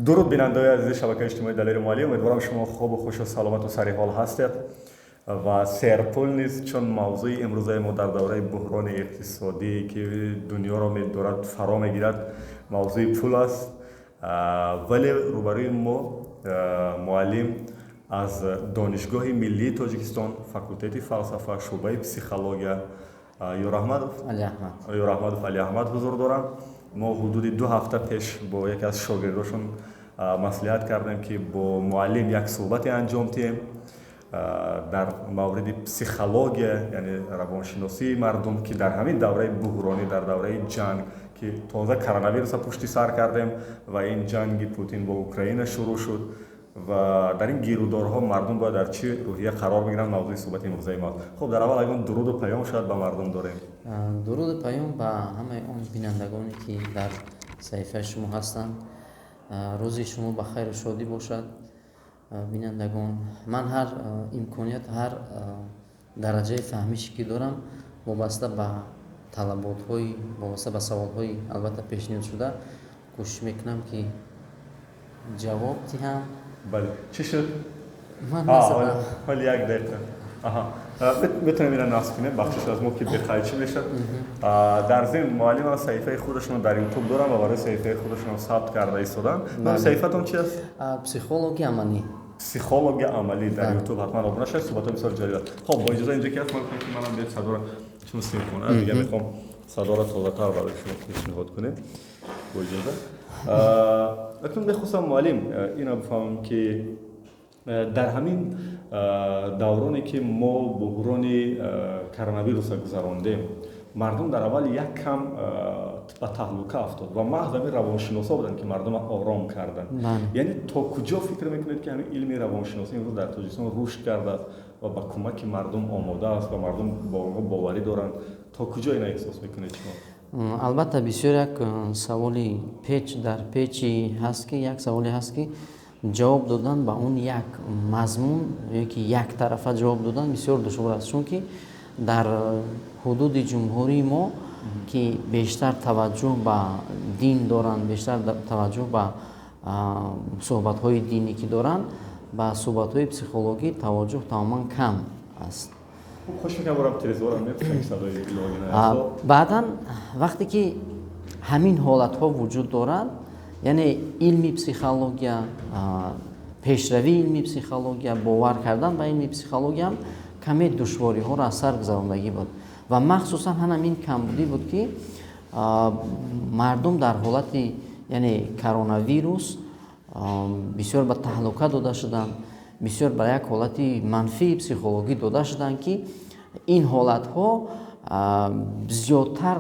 Дуруд, бинандаои азизи шабакаи иҷтимоии Далери Муаллим. Умедворам, шумо хубу хушу саломату сариҳол ҳастед ва серпул низ, чун мавзӯи имрӯзаи мо дар давраи буҳрони иқтисодӣ, ки дунёро медорад фаро мегирад, мавзӯи пул аст. Вале рӯбарӯи мо муаллим аз Донишгоҳи миллии Тоҷикистон, факултети фалсафа, шӯъбаи психология, Ёраҳмадов Алиаҳмад ҳузур доранд. Мо ҳудуди 2 ҳафта пеш бо яке аз шогирдошон маслиҳат кардем, ки бо муаллим як суҳбате анҷом диҳем дар мавриди психология, яъне равоншиносии мардум, ки дар ҳамин давраи буҳронӣ, дар давраи ҷанг, ки тоза коронавируса пушти сар кардем ва ин ҷанги Путин бо Украина шурӯъ шуд ва дар ин гирудорҳо мардум бояд дар чӣ рӯҳия қарор бигиранд, мавзӯи суҳбати имрӯзаи мо. Хуб, дар аввал ягон дуруду паём шояд ба мардум дорем? Дуруду паём ба ҳамаи он бинандагоне, ки дар саҳифаи шумо ҳастанд. Рӯзи шумо ба хайру шодӣ бошад, бинандагон. Ман ҳар имконият, ҳар дараҷаи фаҳмише, ки дорам, вобаста ба талаботҳои, вобаста ба саволҳои албатта пешниҳодшуда, кӯшиш мекунам, ки ҷавоб диҳам. Бале, чӣ шуд? Ҳоли як дақиқа метавонем ина насб кунем. Бахшиш аз мо, ки беқайчӣ мешад. Дар зимн, муаллимам саҳифаи худашонро дар Ютуб дорам ва барои саҳифаи худашонро сабт карда истодам. Номи саҳифатон чи аст? «Психологи амалӣ». «Психологи амалӣ» дар Ютуб ҳатман обуна шавед, суҳбатҳои бисёр ҷолиб. Хоб, бо иҷоза, инҷо ки аст, ман ки манам бед садора, чун симхона дига, мехоҳам садора тозатар барои шумо пешниҳод кунем, бо иҷоза. Акнун мехостам, муаллим, ина бифаҳмам, ки дар ҳамин давроне, ки мо буҳрони коронавируса гузарондем, мардум дар аввал як кам ба таҳлука афтод ва маҳз ҳамин равоншиносо буданд, ки мардумро ором карданд. Яъне то куҷо фикр мекунед, ки ҳамин илми равоншиносӣ имрӯз дар Тоҷикистон рушд кардааст ва ба кӯмаки мардум омода аст ва мардум бо онҳо боварӣ доранд? То куҷо ина эҳсос мекунед шумо? Албатта, бисёр як саволи печ дар печи ҳаст, ки як саволе ҳаст, ки ҷавоб додан ба он як мазмун ё ки яктарафа ҷавоб додан бисёр душвор аст, чунки дар ҳудуди ҷумҳурии мо, ки бештар таваҷҷӯҳ ба дин доранд, бештар таваҷҷӯҳ ба суҳбатҳои динӣ ки доранд, ба суҳбатҳои психологӣ таваҷҷӯҳ тамоман кам аст. Баъдан, вақте ки ҳамин ҳолатҳо вуҷуд дорад, яъне илми психология, пешравии илми психология, бовар кардан ба илми психологиям каме душвориҳоро аз сар гузарондагӣ буд ва махсусан ҳамин камбудӣ буд, ки мардум дар ҳолати, яъне коронавирус, бисёр ба таҳлука дода шуданд, бисёр ба як ҳолати манфии психологӣ дода шуданд, ки ин ҳолатҳо зиёдтар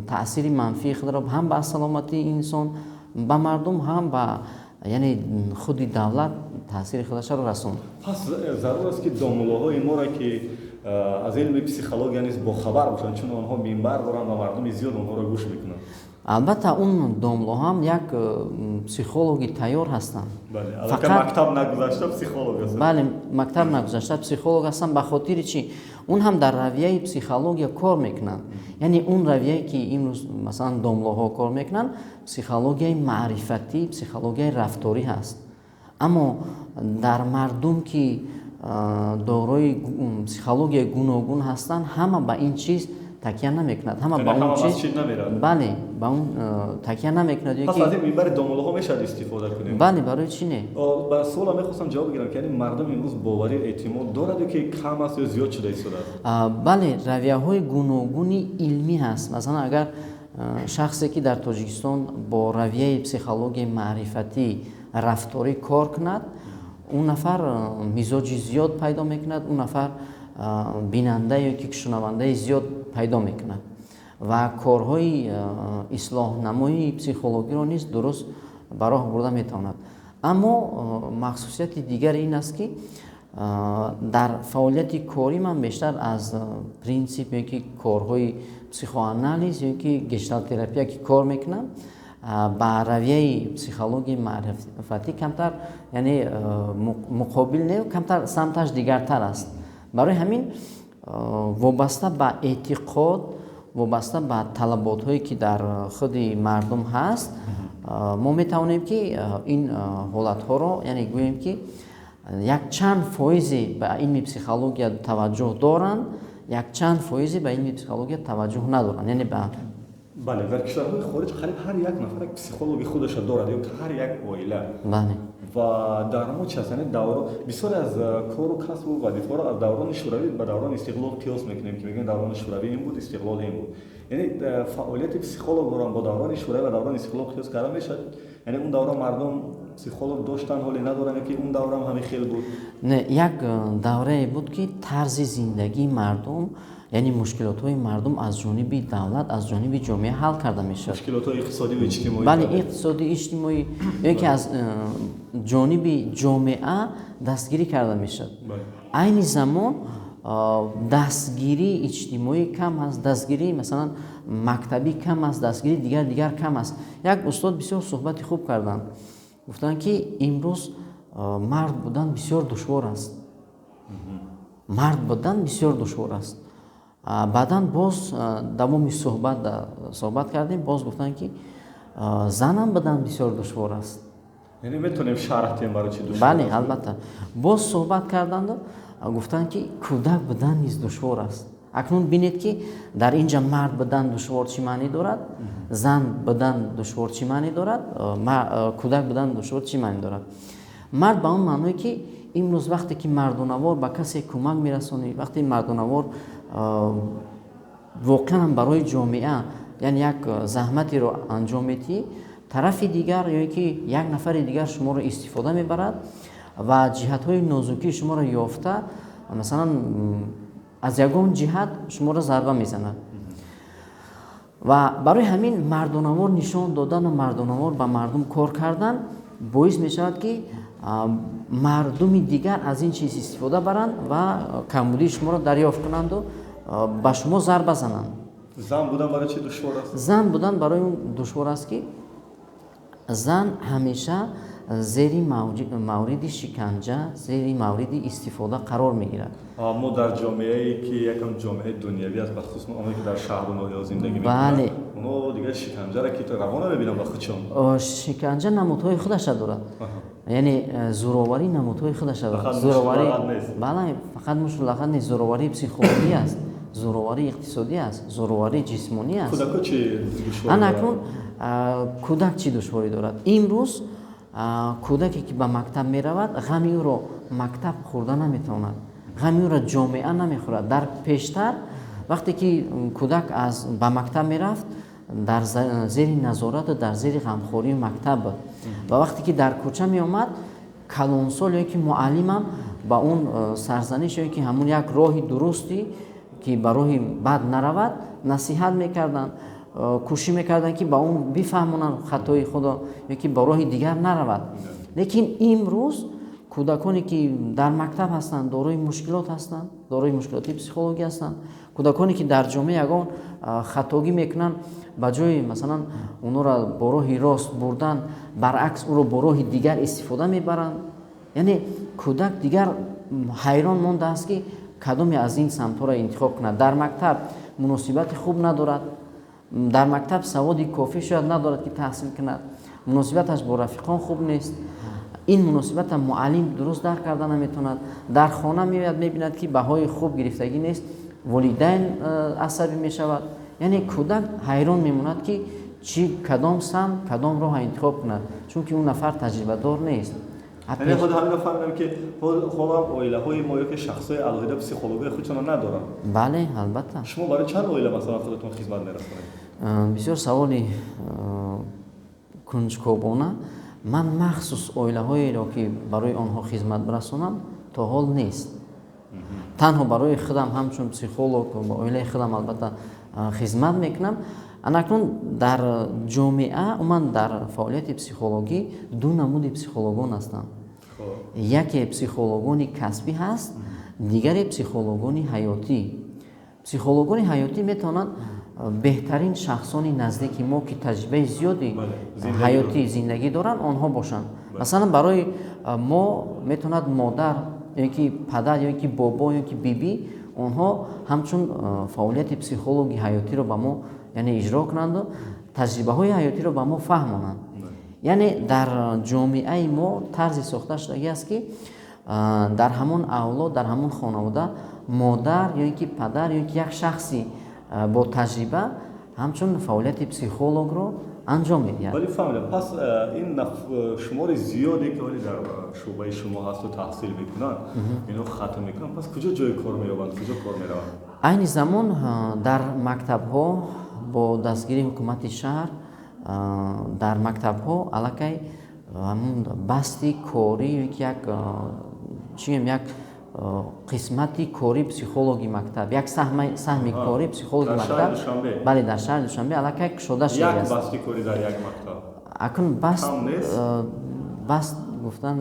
таъсири манфии худро ҳам ба саломатии инсон, ба мардум, ҳам ба, яъне, худи давлат таъсири худашро расонд. Пас зарур аст, ки домуллоҳои моро, ки аз илми психология низ бохабар бошанд, чун онҳо минбар доранд ва мардуми зиёд онҳоро гӯш мекунанд. Албатта, он домло ҳам як психологи тайёр ҳастанд. Мактаб нагузашта психолог. Бале, мактаб нагузашта психолог ҳастанд. Ба хотири чӣ? Он ҳам дар равияи психология кор мекунанд. Яъне он равияе, ки имрӯз, масалан, домлоҳо кор мекунанд, психологияи маърифатӣ, психологияи рафторӣ ҳаст. Аммо дар мардум, ки дорои психологияи гуногун ҳастанд, ҳама ба ин чиз такя намекунад, ҳама ба он чиз, бале, ба он такя намекунад. Пас аз ин минбари домуллоҳо мешавад истифода кунем? Бале, барои чӣ не? Ба суолам мехостам ҷавоб гирам, ки яъне мардум имрӯз боварӣ, эътимод дорад ё ки кам аст ё зиёд шуда истодааст? Бале, равияҳои гуногуни илмӣ ҳаст. Масалан, агар шахсе, ки дар Тоҷикистон бо равияи психологияи маърифатӣ, рафторӣ кор кунад, он нафар мизоҷи зиёд пайдо мекунад, он нафар бинанда ё ки шунавандаи зиёд пайдо мекунад ва корҳои ислоҳнамоии психологиро низ дуруст ба роҳ бурда метавонад. Аммо махсусияти дигари ин аст, ки дар фаъолияти корӣ ман бештар аз принсип ё ки корҳои психоанализ ё ки гешталтерапия, ки кор мекунам, ба равияи психологияи маърифатӣ камтар, яъне муқобил не, камтар самташ дигартар аст. Барои ҳамин вобаста ба эътиқод Вобаста ба талаботҳое, ки дар худи мардум ҳаст, мо метавонем, ки ин ҳолатҳоро, яъне гӯем, ки якчанд фоизе ба илми психология таваҷҷӯҳ доранд, якчанд фоизе ба илми психология таваҷҷӯҳ надоранд, яъне ба Бале, дар кишварҳои хориҷ қариб ҳар як нафар як психологи худашро дорад ё ҳар як оила. Ва дар мо чи аст? Яъне давро бисёре аз кору касбу вазифаҳоро аз даврони шӯравӣ ба даврони истиқлол қиёс мекунем, ки мегӯем даврони шӯравӣ ин буд, истиқлол ин буд. Яъне фаъолияти психологро бо даврони шӯравӣ ва даврони истиқлол қиёс карда мешавад? Яъне он давра мардум психолог доштанд, ҳоле надоранд, ки он даврам ҳамин хел буд? Не, як даврае буд, ки тарзи зиндагии мардум, яъне мушкилотҳои мардум аз ҷониби давлат, аз ҷониби ҷомеа ҳал карда мешавад. Мушкилотҳои иқтисодӣ ва иҷтимоӣ. Бале, иқтисодӣ, иҷтимоӣ, ё ки аз ҷониби ҷомеа дастгирӣ карда мешавад. Айни замон дастгирии иҷтимоӣ кам аст, дастгирии, масалан, мактабӣ кам аст, дастгирии дигар дигар кам аст. Як устод бисёр суҳбати хуб карданд, гуфтанд, ки имрӯз мард будан бисёр душвор аст, мард будан бисёр душвор аст. Баъдан боз давоми суҳбат суҳбат кардем, боз гуфтанд, ки занам будан бисёр душвор аст. Яъне метавонем шарҳ диҳем, барои чи душвор? Бале, албатта. Боз суҳбат карданду гуфтанд, ки кӯдак будан низ душвор аст. Акнун бинед, ки дар ин ҷа мард будан душвор чӣ маънӣ дорад, зан будан душвор чӣ маънӣ дорад, кӯдак будан душвор чӣ маънӣ дорад. Мард ба он маъное, ки имрӯз вақте ки мардонавор ба касе кӯмак мерасонӣ, вақте мардонавор воқеан барои ҷомеа, яъне як заҳматеро анҷом медиҳӣ, тарафи дигар ё ки як нафари дигар шуморо истифода мебарад ва ҷиҳатҳои нозукии шуморо ёфта, масалан, аз ягон ҷиҳат шуморо зарба мезанад. Ва барои ҳамин мардонавор нишон додану мардонавор ба мардум кор кардан боис мешавад, ки мардуми дигар аз ин чиз истифода баранд ва камбудии шуморо дарёфт кунанду ба шумо зарба зананд. Зан будан барои чи душвор аст? Зан будан барои он душвор аст, ки зан ҳамеша зери мавриди шиканҷа, зери мавриди истифода қарор мегирад. Мо дар ҷомеае, ки якам ҷомеаи дунявӣ аст, бахусус оное, ки дар шаҳру ноҳияҳо зиндагӣ мекунанд, онҳо дигар шиканҷаро ки раво намебинанд ба худшон. Шиканҷа намудҳои худаша дорад, яъне зӯроварӣ намудҳои худаша дорад. Зӯроварӣ, бале, фақат мушту лағат нест. Зӯроварии психологӣ аст, зӯроварии иқтисодӣ аст, зӯроварии ҷисмонӣ аст. Кӯдако чӣ душворӣ? Ана акнун кӯдак чӣ душворӣ дорад? Имрӯз кӯдаке, ки ба мактаб меравад, ғами ӯро мактаб хӯрда наметавонад, ғами ӯро ҷомеа намехӯрад. Дар пештар вақте ки кӯдак аз ба мактаб мерафт, дар зери назорату дар зери ғамхории мактаб буд ва вақте ки дар кӯча меомад, калонсол ё ки муаллимам ба он сарзаниш ё ки ҳамун як роҳи дурусти, ки ба роҳи бад наравад, насиҳат мекарданд, кӯшиш мекарданд, ки ба он бифаҳмонанд хатои худо ё ки ба роҳи дигар наравад. Лекин имрӯз кӯдаконе, ки дар мактаб ҳастанд, дорои мушкилот ҳастанд, дорои мушкилоти психологӣ ҳастанд. Кӯдаконе, ки дар ҷомеа ягон хатогӣ мекунанд, ба ҷои, масалан, онҳоро бо роҳи рост бурдан, баръакс ӯро бо роҳи дигар истифода мебаранд. Яъне кӯдак дигар ҳайрон мондааст, ки кадоме аз ин самтҳоро интихоб кунад. Дар мактаб муносибати хуб надорад, дар мактаб саводи кофӣ шояд надорад, ки таҳсил кунад, муносибаташ бо рафиқон хуб нест, ин муносибата муаллим дуруст дарк карда наметавонад. Дар хона меояд, мебинад, ки баҳои хуб гирифтагӣ нест, волидайн асабӣ мешавад. Яъне кӯдак ҳайрон мемонад, ки чӣ, кадом самт, кадом роҳа интихоб кунад, чунки он нафар таҷрибадор нест. Яъне худ ҳаминро фаҳмидам, ки ҳоло оилаҳои мо ё ки шахсҳои алоҳида психологои худшонро надоранд. Бале, албатта. Шумо барои чанд оила, масалан, худатон хизмат мерасонед? Бисёр саволи кунҷкобона. Ман махсус оилаҳоеро, ки барои онҳо хизмат бирасонам, то ҳол нест. Танҳо барои худам ҳамчун психолог ба оилаи худам, албатта, хизмат мекунам. Анакнун дар ҷомеа, умуман дар фаъолияти психологӣ ду намуди психологон ҳастанд. Яке психологони касбӣ ҳаст, дигаре психологони ҳаётӣ. Психологони ҳаётӣ метавонанд беҳтарин шахсони наздики мо, ки таҷрибаи зиёди ҳаётӣ, зиндагӣ доранд, онҳо бошанд. Масалан, барои мо метавонад модар ё ки падар ё ки бобо ё ки бибӣ. онҳо ҳамчун фаъолияти психологи ҳаётиро ба мо, яъне, иҷро кунанду таҷрибаҳои ҳаётиро ба мо фаҳмонанд. Яъне дар ҷомеаи мо тарзи сохта шудагӣ аст, ки дар ҳамон авлод, дар ҳамон хонавода модар ё ин ки падар ё ин ки як шахси бо таҷриба ҳамчун фаъолияти психологро анҷом медиҳад. Вале фаҳмидам, пас ин шумори зиёде, ки ҳоле дар шӯъбаи шумо ҳасту таҳсил мекунанд, инҳо хатм мекунанд, пас куҷо ҷои кор меёбанд, куҷо кор мераванд? Айни замон дар мактабҳо бо дастгирии ҳукумати шаҳр дар мактабҳо аллакай ҳамун басти корӣ ё ки як чӣ гӯем, як қисмати кори психологи мактаб, як саҳми кори психологи Дар шаҳри мактаб. Душанбе? Бале, дар шаҳри Душанбе аллакай кушода Як шудааст. басти корӣ дар як мактаб Акнун баст кам нест? Баст гуфтан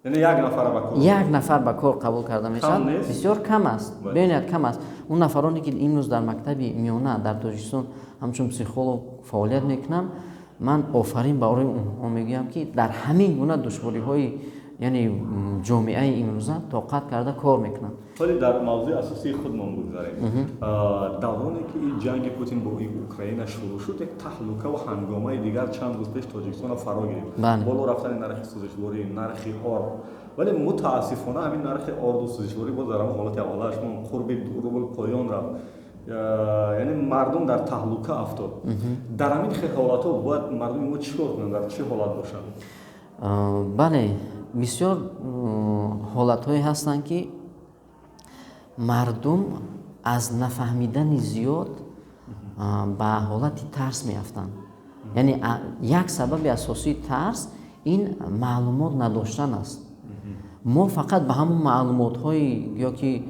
Яъне як нафара ба кор Як нафар ба кор қабул карда мешавад. Нест? Бисёр кам аст. Бениҳоят кам аст. Он нафароне, ки имрӯз дар мактаби миёна дар Тоҷикистон ҳамчун психолог фаъолият мекунанд, ман офарин барои онҳо мегӯям, ки дар ҳамин гуна душвориҳои, яъне, ҷомеаи имрӯза тоқат карда кор мекунанд. Вале дар мавзӯи асосии худмон бигзарем. Давроне ки ин ҷанги Путин бо Украина шурӯъ шуд, як таҳлука ва ҳангомаи дигар чанд рӯз пеш Тоҷикистонро фаро гирифт. Боло рафтани нархи сӯзишворӣ, нархи орд. Вале мутаассифона ҳамин нархи орду сӯзишворӣ боз дар ҳамон ҳолати аввалааш монд, қурби рубл поён рафт, яъне мардум дар таҳлука афтод. Дар ҳамин хел ҳолатҳо бояд мардуми мо чӣ кор кунанд, дар чӣ ҳолат бошанд? Бале, бисёр ҳолатҳое ҳастанд, ки мардум аз нафаҳмидани зиёд ба ҳолати тарс меафтанд. Яъне як сабаби асосии тарс ин маълумот надоштан аст. Мо фақат ба ҳамон маълумотҳои ё ки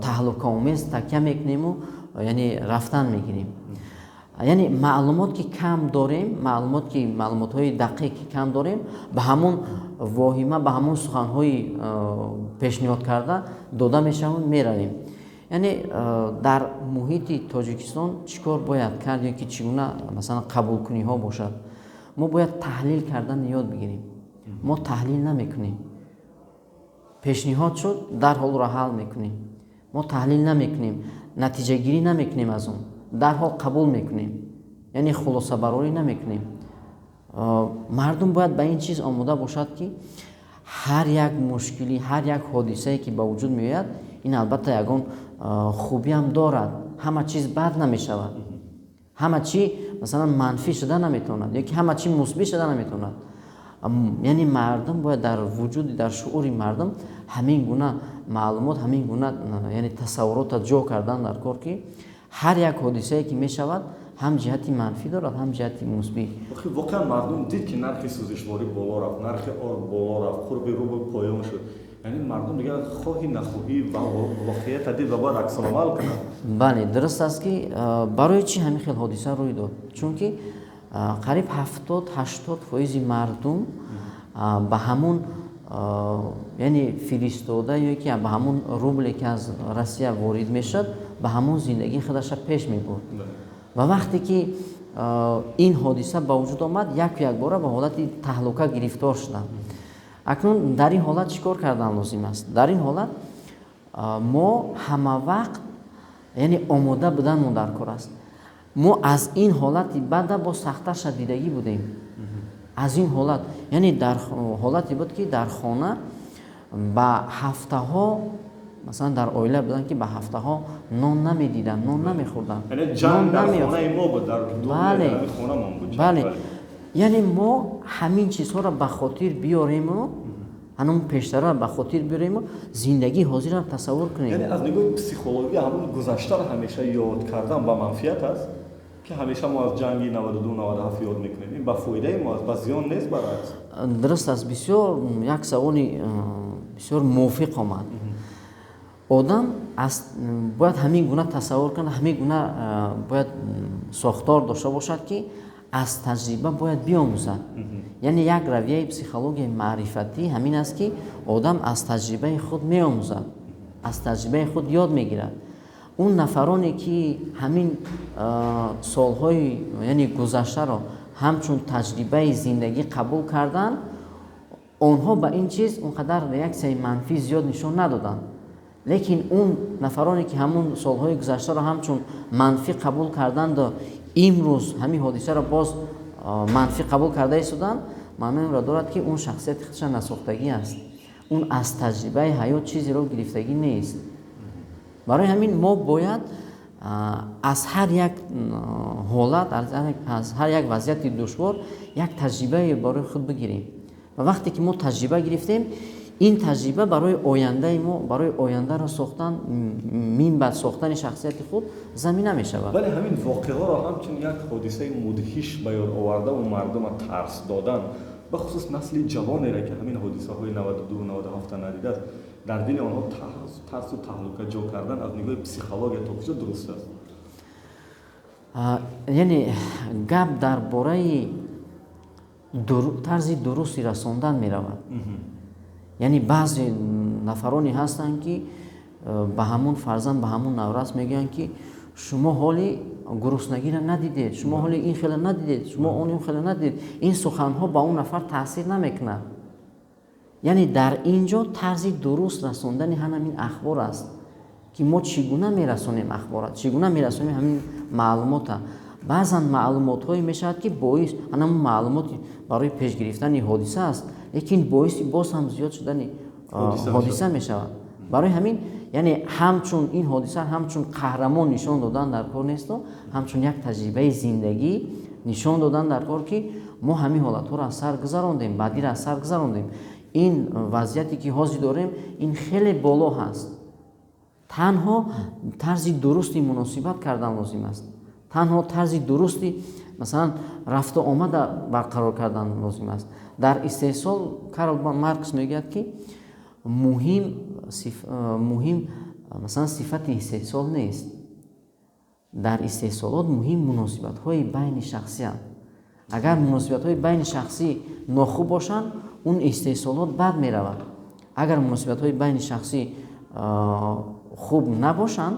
таҳлукаомез такя мекунему, яъне, рафтан мегирем. Яъне маълумот ки кам дорем, маълумот ки маълумотҳои дақиқ ки кам дорем, ба ҳамон воҳима, ба ҳамон суханҳои пешниҳод карда дода мешавем, меравем. Яъне дар муҳити Тоҷикистон чӣ кор бояд кард ё ки чӣ гуна, масалан, қабулкуниҳо бошад? Мо бояд таҳлил кардан ёд бигирем. Мо таҳлил намекунем. Пешниҳод шуд, дарҳол ӯро ҳал мекунем. Мо таҳлил намекунем, натиҷагирӣ намекунем аз он, дарҳол қабул мекунем, яъне хулосабарорӣ намекунем. Мардум бояд ба ин чиз омода бошад, ки ҳар як мушкилӣ, ҳар як ҳодисае, ки ба вуҷуд меояд, ин албатта ягон хубиам дорад. Ҳама чиз бад намешавад, ҳама чӣ, масалан, манфӣ шуда наметавонад ё ки ҳама чӣ мусбӣ шуда наметавонад. Яъне мардум бояд дар вуҷуди, дар шуури мардум ҳамин гуна маълумот, ҳамин гуна, яъне, тасаввурота ҷо кардан дар кор, ки ҳар як ҳодисае, ки мешавад, ҳам ҷиҳати манфӣ дорад, ҳам ҷиҳати мусбӣ. Охи воқеан мардум дид, ки нархи сӯзишворӣ боло рафт, нархи орд боло рафт, қурби рубл поён шуд. Яъне мардум дигар хоҳӣ нахоҳӣ ва воқеията дид ва бояд аксуламал кунад. Бале, дуруст аст, ки барои чӣ ҳамин хел ҳодиса рӯй дод? Чунки қариб 70-80 фоизи мардум ба ҳамун, яъне, фиристода ё ки ба ҳамун рубле, ки аз Россия ворид мешуд, ба ҳамун зиндагии худаша пеш мебурд. Ва вақте ки ин ҳодиса ба вуҷуд омад, яку якбора ба ҳолати таҳлука гирифтор шуданд. Акнун дар ин ҳолат чӣ кор кардан лозим аст? Дар ин ҳолат мо ҳама вақт, яъне, омода буданмон дар кор аст. Мо аз ин ҳолати бада боз сахттарша дидагӣ будем. Аз ин ҳолат, яъне, дар ҳолате буд, ки дар хона ба ҳафтаҳо, масалан, дар оила буданд, ки ба ҳафтаҳо нон намедиданд, нон намехӯрданд. Яъне ҷанг дар хонаи мо буд, дар Бале. хонамон буд. Бале, яъне мо ҳамин чизҳоро ба хотир биёрему, ҳамон пештара ба хотир биёрему, зиндагии ҳозирро тасаввур кунем. Яъне аз нигоҳи психология ҳамон гузаштаро ҳамеша ёд кардан ба манфиат аст, ки ҳамеша мо аз ҷанги 92 97 ёд мекунем, ин ба фоидаи мо аст, ба зиён нест, баръакс? Дуруст аст, бисёр як саволи бисёр мувофиқ омад. Одам бояд ҳамин гуна тасаввур кунад, ҳамин гуна бояд сохтор дошта бошад, ки аз таҷриба бояд биомӯзад. Яъне як равияи психологияи маърифатӣ ҳамин аст, ки одам аз таҷрибаи худ меомӯзад, аз таҷрибаи худ ёд мегирад. Он нафароне, ки ҳамин солҳои, яъне, гузаштаро ҳамчун таҷрибаи зиндагӣ қабул карданд, онҳо ба ин чиз он қадар реаксияи манфӣ зиёд нишон надоданд. Лекин он нафароне ки ҳамун солҳои гузаштаро ҳамчун манфӣ қабул карданду имрӯз ҳамин ҳодисаро боз манфӣ қабул карда истоданд, маънои онро дорад, ки он шахсияти худша насохтагӣ аст, он аз таҷрибаи ҳаёт чизеро гирифтагӣ нест. Барои ҳамин мо бояд аз ҳар як ҳолат, аз ҳар як вазъияти душвор як таҷрибае барои худ бигирем. Ва вақте ки мо таҷриба гирифтем, ин таҷриба барои ояндаи мо, барои ояндаро сохтан, минбаъд сохтани шахсияти худ замина мешавад. Вале ҳамин воқеаҳоро ҳамчун як ҳодисаи мудҳиш ба ёд овардаву мардума тарс додан, бахусус насли ҷавонере, ки ҳамин ҳодисаҳои 92 97 надидааст, дар дили онҳо тарсу таҳлука ҷо кардан аз нигоҳи психология то куҷо дуруст аст? Яъне гап дар бораи тарзи дурусти расондан меравад. Яъне баъзе нафароне ҳастанд, ки ба ҳамун фарзанд, ба ҳамун наврас мегӯянд, ки шумо ҳоли гуруснагиро надидед, шумо ҳоли ин хела надидед, шумо он ин хела надидед. Ин суханҳо ба он нафар таъсир намекунад. Яъне дар ин ҷо тарзи дуруст расондани ҳамин ахбор аст, ки мо чӣ гуна мерасонем ахбора, чӣ гуна мерасонем ҳамин маълумота. Баъзан маълумотҳое мешавад, ки боис ҳамин маълумоти барои пешгирифтани ҳодиса аст, лекин боиси боз ҳам зиёд шудани ҳодиса мешавад. Барои ҳамин яъне ҳамчун ин ҳодиса ҳамчун қаҳрамон нишон додан дар кор несту ҳамчун як таҷрибаи зиндагӣ нишон додан дар кор, ки мо ҳамин ҳолатҳоро аз сар гузарондем, баъдиро аз сар гузарондем. Ин вазъияте ки ҳозир дорем, ин хеле боло ҳаст. Танҳо тарзи дурусти муносибат кардан лозим аст, танҳо тарзи дурусти масалан рафту омада барқарор кардан лозим аст. Дар истеҳсол Карл Маркс мегӯяд, ки муҳим масалан сифати истеҳсол нест, дар истеҳсолот муҳим муносибатҳои байни шахсианд. Агар муносибатҳои байни шахсӣ нохуб бошанд, он истеҳсолот бад меравад. Агар муносибатҳои байни шахсӣ хуб набошанд,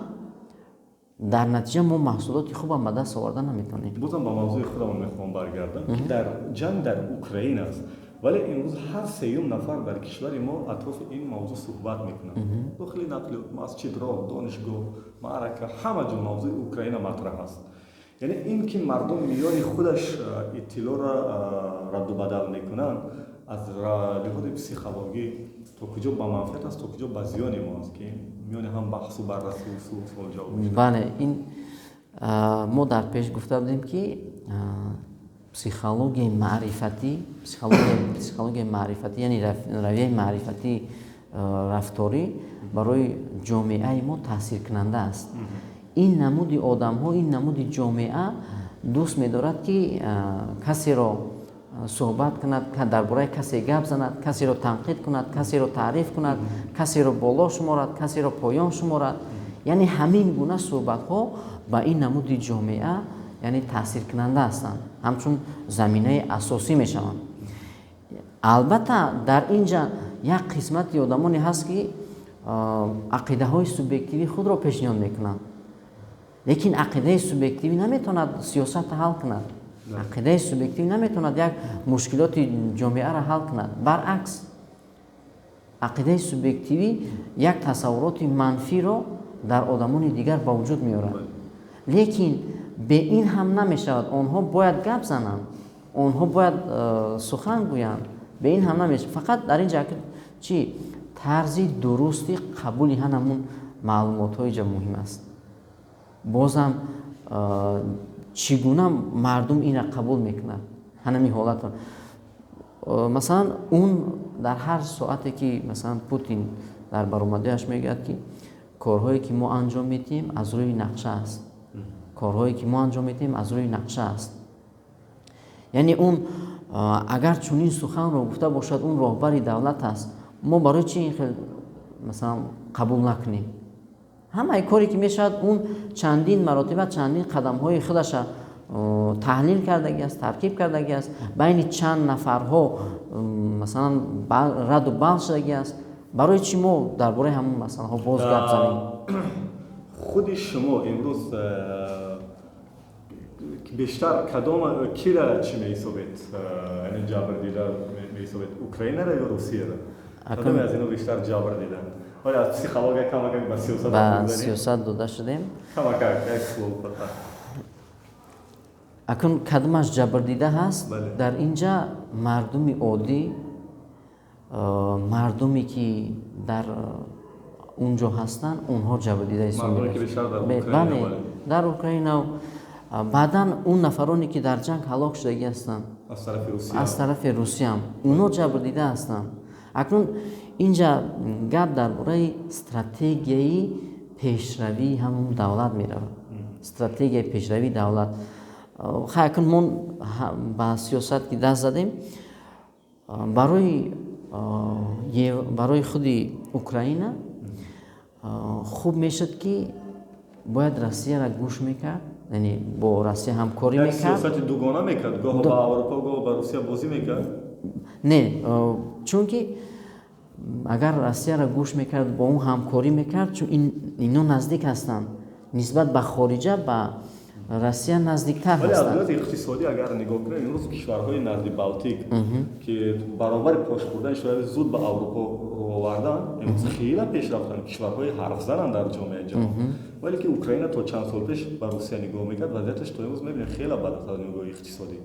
дар натиҷа мо маҳсулоти хубам ба даст оварда наметавонем. Бозам ба мавзӯи худамон мехоҳам баргардам, ки дар ҷанг дар Украина аст, вале имрӯз ҳар сеюм нафар дар кишвари мо атрофи ин мавзӯъ суҳбат мекунад. Дохили нақлиёт, масҷид, роҳ, донишгоҳ, маърака, ҳама ҷо мавзӯи Украина матраҳ аст. Яъне ин ки мардум миёни худаш иттилоъро радду бадал мекунанд, аз лиҳози психологӣ то куҷо ба манфиат аст, то куҷо ба зиёни мо аст, ки миёни ҳам баҳсу баррасӣ суолҷавоб? Бале, ин мо дар пеш гуфта будем, ки психологияи маърифатӣ, психологияи маърифатӣ, яъне равияи маърифатӣ рафторӣ барои ҷомеаи мо таъсиркунанда аст. Ин намуди одамҳо, ин намуди ҷомеа дӯст медорад, ки касеро суҳбат кунад, дар бораи касе гап занад, касеро танқид кунад, касеро таъриф кунад, касеро боло шуморад, касеро поён шуморад. Яъне ҳамин гуна суҳбатҳо ба ин намуди ҷомеа яъне таъсиркунанда ҳастанд, ҳамчун заминаи асосӣ мешаванд. Албатта дар ин ҷа як қисмати одамоне ҳаст, ки ақидаҳои субъективии худро пешниҳод мекунанд, лекин ақидаи субъективӣ наметавонад сиёсатро ҳал кунад, ақидаи субъективӣ наметавонад як мушкилоти ҷомеаро ҳал кунад. Баръакс, ақидаи субъективӣ як тасаввуроти манфиро дар одамони дигар ба вуҷуд меорад. Лекин бе ин ҳам намешавад, онҳо бояд гап зананд, онҳо бояд сухан гӯянд, бе ин ҳам намешавад. Фақат дар ин ҷа чӣ тарзи дурусти қабули ҳамун маълумотҳои ҷа муҳим аст. Бозам чӣ гуна мардум инро қабул мекунад ҳамин ҳолатро. Масалан, он дар ҳар соате ки масалан Путин дар баромадиаш мегӯяд, ки корҳое ки мо анҷом медиҳем аз рӯи нақша аст, корҳое ки мо анҷом медиҳем аз рӯи нақша аст. Яъне он агар чунин суханро гуфта бошад, он роҳбари давлат аст, мо барои чӣ ин хел масалан қабул накунем? Ҳамаи коре ки мешавад, он чандин маротиба чандин қадамҳои худаша таҳлил кардагӣ аст, таркиб кардагӣ аст, байни чанд нафарҳо масалан раду бал шудагӣ аст. Барои чӣ мо дар бораи ҳамон масъалаҳо боз гап занем? Худи шумо имрӯз бештар кадом кира чӣ меҳисобед, яъне ҷабр дида меҳисобед, Украинара ё Русияра? Кадоме аз ино бештар ҷабр диданд? Вале аз психология камакак ба сиёсат ба сиёсат дода шудем. Камакак як слово. Акун кадомаш ҷабрдида ҳаст? Дар инҷа мардуми оддӣ, мардуме ки дар унҷо ҳастанд, онҳо ҷабрдида ҳисоб мешаванд. Бале, дар Украина. Баъдан он нафароне ки дар ҷанг ҳалок шудагӣ ҳастанд аз тарафи Русияам, онҳо ҷабрдида ҳастанд. Акнун инҷа гап дар бораи стратегияи пешравии ҳамон давлат меравад. Стратегияи пешравии давлат. Хай, акнун мо ба сиёсат ки даст задем, барои худи Украина хуб мешуд ки бояд Россияро гӯш мекард, яъне бо Россия ҳамкорӣ мекард. Сиёсати дугона мекард, гоҳо ба Аврупо, гоҳо ба Русия бозӣ мекард? Не, чунки агар Россияро гӯш мекард, бо он ҳамкорӣ мекард, чун ино наздик ҳастанд нисбат ба хориҷа, ба Россия наздиктар ҳастанд. Вале аз лиҳози иқтисодӣ агар нигоҳ кунем, имрӯз кишварҳои назди Балтик, ки баробари пош хӯрдани Шӯравӣ зуд ба Аврупо рӯ оварданд, имрӯз хеле пеш рафтанд, кишварҳои ҳарфзананд дар ҷомеаи ҷаҳон. Вале ки Украина то чанд сол пеш ба Русия нигоҳ мекард, вазъияташ то имрӯз мебинем хеле бад аст аз нигоҳи иқтисодӣ.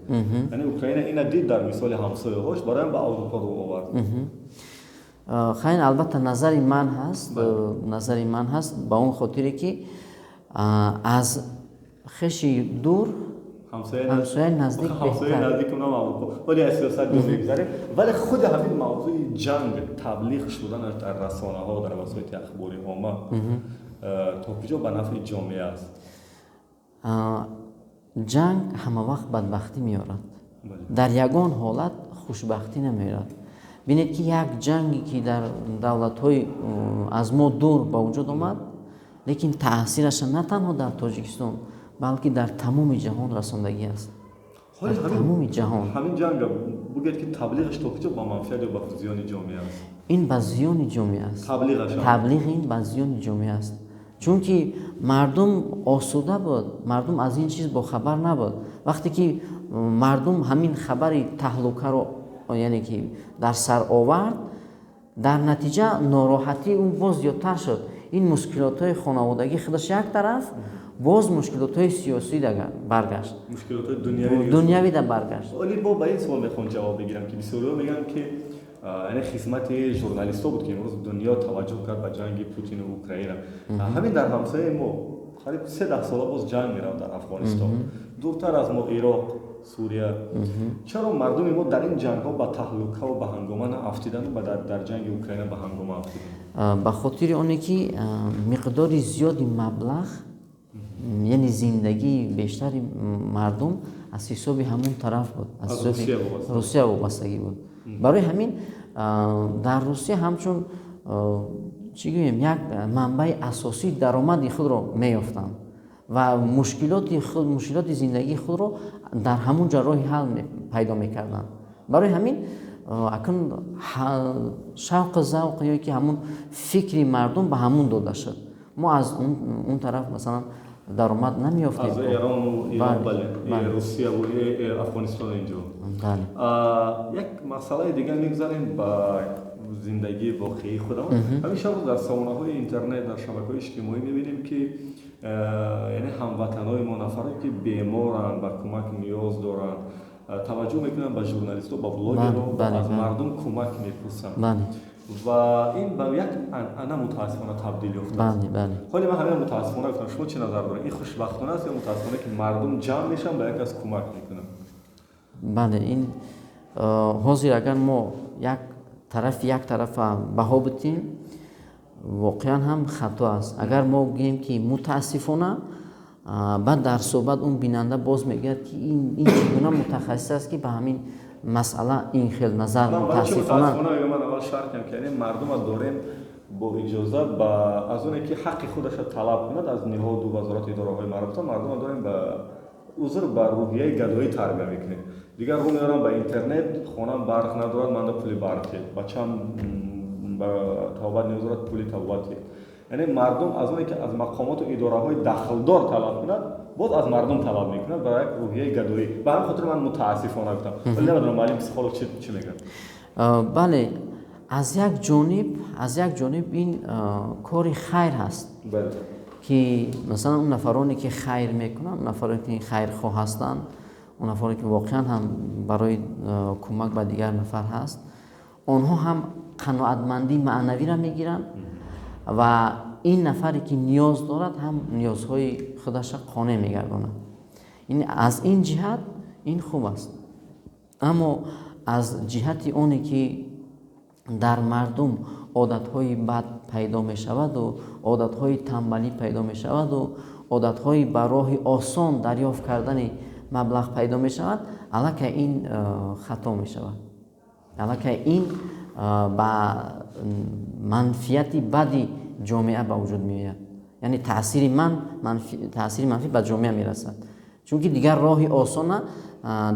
Яъне Украина ина дид дар мисоли ҳамсояҳош, барои ба Аврупо рӯ овард. Хайн, албатта назари ман ҳаст, назари ман ҳаст ба он хотире ки аз хеши дур ҳамсояи наздик беҳтар. Наздик унам Аврупо. Вале аз сиёсат ҷо мегузарем. Вале худи ҳамин мавзӯи ҷанг таблиғ шуданаш дар расонаҳо, дар васоити ахбори омма то куҷо ба нафъи ҷомеа аст? Ҷанг ҳама вақт бадбахтӣ меорад. Дар ягон ҳолат хушбахтӣ намеорад. Бинед ки як ҷанге ки дар давлатҳои аз мо дур ба вуҷуд омад, лекин таъсираша на танҳо дар Тоҷикистон, балки дар тамоми ҷаҳон расондагӣ аст. Дар тамоми ҷаҳон. Ҳамин ҷанг бугӯед ки таблиғаш то куҷо ба манфиат ё ба зиёни ҷомеа аст? Ин ба зиёни ҷомеа аст. Таблиғ ин ба зиёни ҷомеа аст. Чунки мардум осуда буд, мардум аз ин чиз бохабар набуд. Вақте ки мардум ҳамин хабари таҳлукаро, яъне ки дар сар овард, дар натиҷа нороҳатии ӯ боз зиёдтар шуд. Ин мушкилотҳои хонаводагӣ худаш як тараф, боз мушкилотҳои сиёсӣ баргашт, мушкилотҳои дунявӣ да баргашт. Вале бо ба ин суол мехоҳам ҷавоб бигирам ки бисёриҳо мегӯянд ки яъне хизмати журналистҳо буд ки имрӯз дунё таваҷҷӯҳ кард ба ҷанги Путину Украина. Ҳамин дар ҳамсояи мо қариб 3 сола боз ҷанг меравад дар Афғонистон, дуртар аз мо Ироқ, Сурия. Чаро мардуми мо дар ин ҷангҳо ба таҳлукаву ба ҳангома наафтиданд ва дар ҷанги Украина ба ҳангома афтиданд? Ба хотири оне ки миқдори зиёди маблағ, яъне зиндагии бештари мардум аз ҳисоби ҳамон тараф буд, аз ҳисоби Русия вобастагӣ буд. Барои ҳамин дар Русия ҳамчун чӣ гӯем, як манбаи асосии даромади худро меёфтанд ва мушкилоти зиндагии худро дар ҳамон ҷо роҳи ҳал пайдо мекарданд. Барои ҳамин акнун шавқу завқ ё ки ҳамон фикри мардум ба ҳамон дода шуд. Мо аз он тараф масалан даромад намеёфтем. Аз Эрону Ирон, бале, Русия ва Афғонистон инҷо. Як масъалаи дигар мегузарем ба зиндагии воқеии худамон. Ҳамеша дар сомонаҳои интернет, дар шабакаҳои иҷтимоӣ мебинем ки яъне ҳамватанҳои мо, нафаре ки беморанд, ба кӯмак ниёз доранд, таваҷҷӯҳ мекунанд ба журналистҳо, ба блогерҳо, аз мардум кӯмак мепурсанд. Ва ин ба як анъана мутаассифона табдил ёфтааст. Ҳоле ман ҳамин мутаассифона гуфтам, шумо чӣ назар доред? Ин хушбахтона аст ё мутаассифона ки мардум ҷамъ мешаванд, ба як кас кӯмак мекунанд? Бале, ин ҳозир агар мо як тарафа баҳо битем, воқеан ҳам хато аст. Агар мо гӯем ки мутаассифона, баъд дар суҳбат он бинанда боз мегӯяд ки ин чӣ гуна мутахассис аст ки ба ҳамин масъала ин хел назар мутаассифона. Ман аввал шарт кардам ки яъне мардума дорем бо иҷоза ба аз оне ки ҳаққи худашро талаб кунад аз ниҳоду вазорати идораҳои марбута, мардума дорем ба узр ба рӯҳияи гадоӣ тарбия мекунем. Дигар рӯ меорам ба интернет, хонам барқ надорад, манда пули барқ, бачам ба табобат ниёз дорад, пули табобат. Яъне мардум аз оне ки аз мақомоту идораҳои дахлдор талаб кунад, боз аз мардум талаб мекунад ба як рӯҳияи гадоӣ. Ба ҳамин хотир ман мутаассифона гуфтам. Вале намедонам муаллим психолог чӣ мегӯяд. Бале, Аз як ҷониб ин кори хайр ҳаст, ки масалан он нафароне ки хайр мекунанд, нафароне ки хайрхоҳ ҳастанд, он нафароне ки воқеан ҳам барои кӯмак ба дигар нафар ҳаст, онҳо ҳам қаноатмандии маънавиро мегиранд ва ин нафаре ки ниёз дорад ҳам ниёзҳои худашро қонеъ мегардонад. Ин аз ин ҷиҳат ин хуб аст. Аммо аз ҷиҳати оне ки дар мардум одатҳои бад пайдо мешавад ва одатҳои тамбалӣ пайдо мешавад ва одатҳои ба роҳи осон дарёфт кардани маблағ пайдо мешавад, аллакай ин хато мешавад. Аллакай ин ба манфиати бади ҷомеа ба вуҷуд меояд. Яъне таъсири манфӣ ба ҷомеа мерасад. Чунки дигар роҳи осона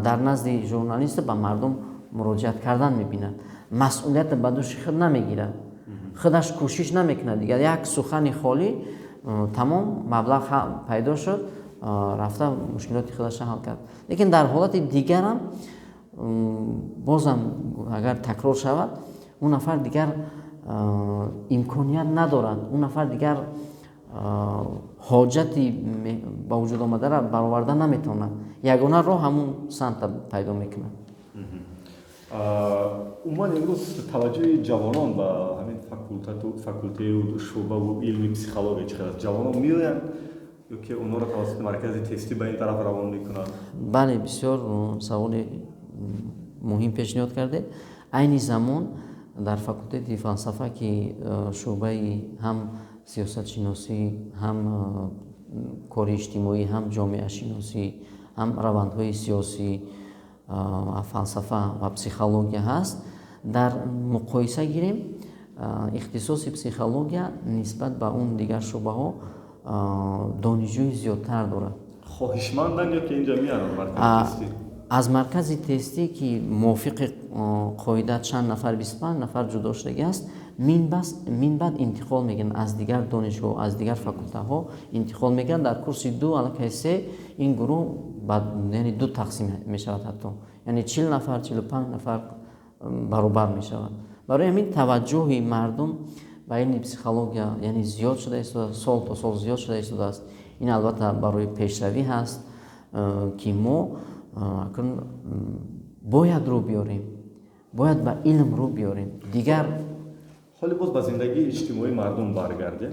дар назди журналист ба мардум муроҷиат кардан мебинад. Масъулиятро ба дӯши худ намегирад. Худаш кӯшиш намекунад. Дигар як сухани холӣ тамом маблағ пайдо шуд, рафта мушкилоти худашро ҳал кард. Лекин дар ҳолати дигарам бозам агар такрор шавад, он нафар дигар имконият надорад, он нафар дигар ҳоҷати ба вуҷуд омадаро бароварда наметавонад. Ягона роҳ ҳамун самта пайдо мекунад. Умуман имрӯз таваҷҷӯҳи ҷавонон ба ҳамин факултею шӯъбаву илми психология чӣ қадр аст? Ҷавонон меоянд ё ки онҳоро тавассути маркази тестӣ ба ин тараф равон мекунанд? Бале, бисёр саволи муҳим пешниҳод кардед. Айни замон дар факултети фалсафа ки шӯъбаи ҳам сиёсатшиносӣ, ҳам кори иҷтимоӣ, ҳам ҷомеашиносӣ, ҳам равандҳои сиёсӣ, фалсафа ва психология ҳаст, дар муқоиса гирем, ихтисоси психология нисбат ба он дигар шӯъбаҳо донишҷӯи зиёдтар дорад. Хоҳишманданд ё ки инҷа меаранд маркази тестӣ? Аз маркази тестӣ ки мувофиқи қоида чанд нафар, 25 нафар ҷудо шудагӣ аст, мин баъд интиқол мегиранд аз дигар донишгоҳ, аз дигар факултаҳо интиқол мегиранд. Дар курси 2 аллакай 3 ин гурӯҳ яъне 2 тақсим мешавад, ҳатто яъне 40 нафар, 45 нафар баробар мешавад. Барои ҳамин таваҷҷӯҳи мардум ба илми психология яъне зиёд шуда истодааст, сол то сол зиёд шуда истодааст. Ин албатта барои пешравӣ ҳаст, ки мо акнун бояд рӯ биёрем, бояд ба илм рӯ биёрем. Дигар ҳоле боз ба зиндагии иҷтимоии мардум баргардем.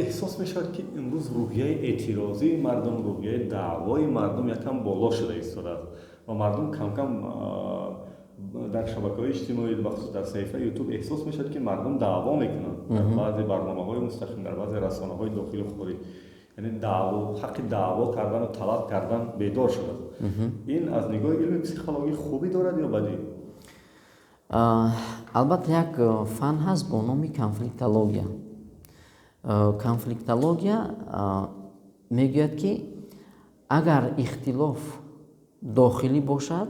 Эҳсос мешавад ки имрӯз рӯҳияи эътирозии мардум, рӯҳияи даъвои мардум якам боло шуда истодааст ва мардум камкам дар шабакаҳои иҷтимоӣ, бахусус дар саҳифаи ютуб эҳсос мешавад ки мардум даъво мекунанд дар баъзе барномаҳои мустақим, дар баъзе расонаҳои дохилу хориҷ. Яъне ҳаққи даъво кардану талаб кардан бедор шудааст. Ин аз нигоҳи илми психологӣ хубӣ дорад ё бадӣ? Албатта як фан ҳаст бо номи конфликтология. Конфликтология мегӯяд ки агар ихтилоф дохилӣ бошад,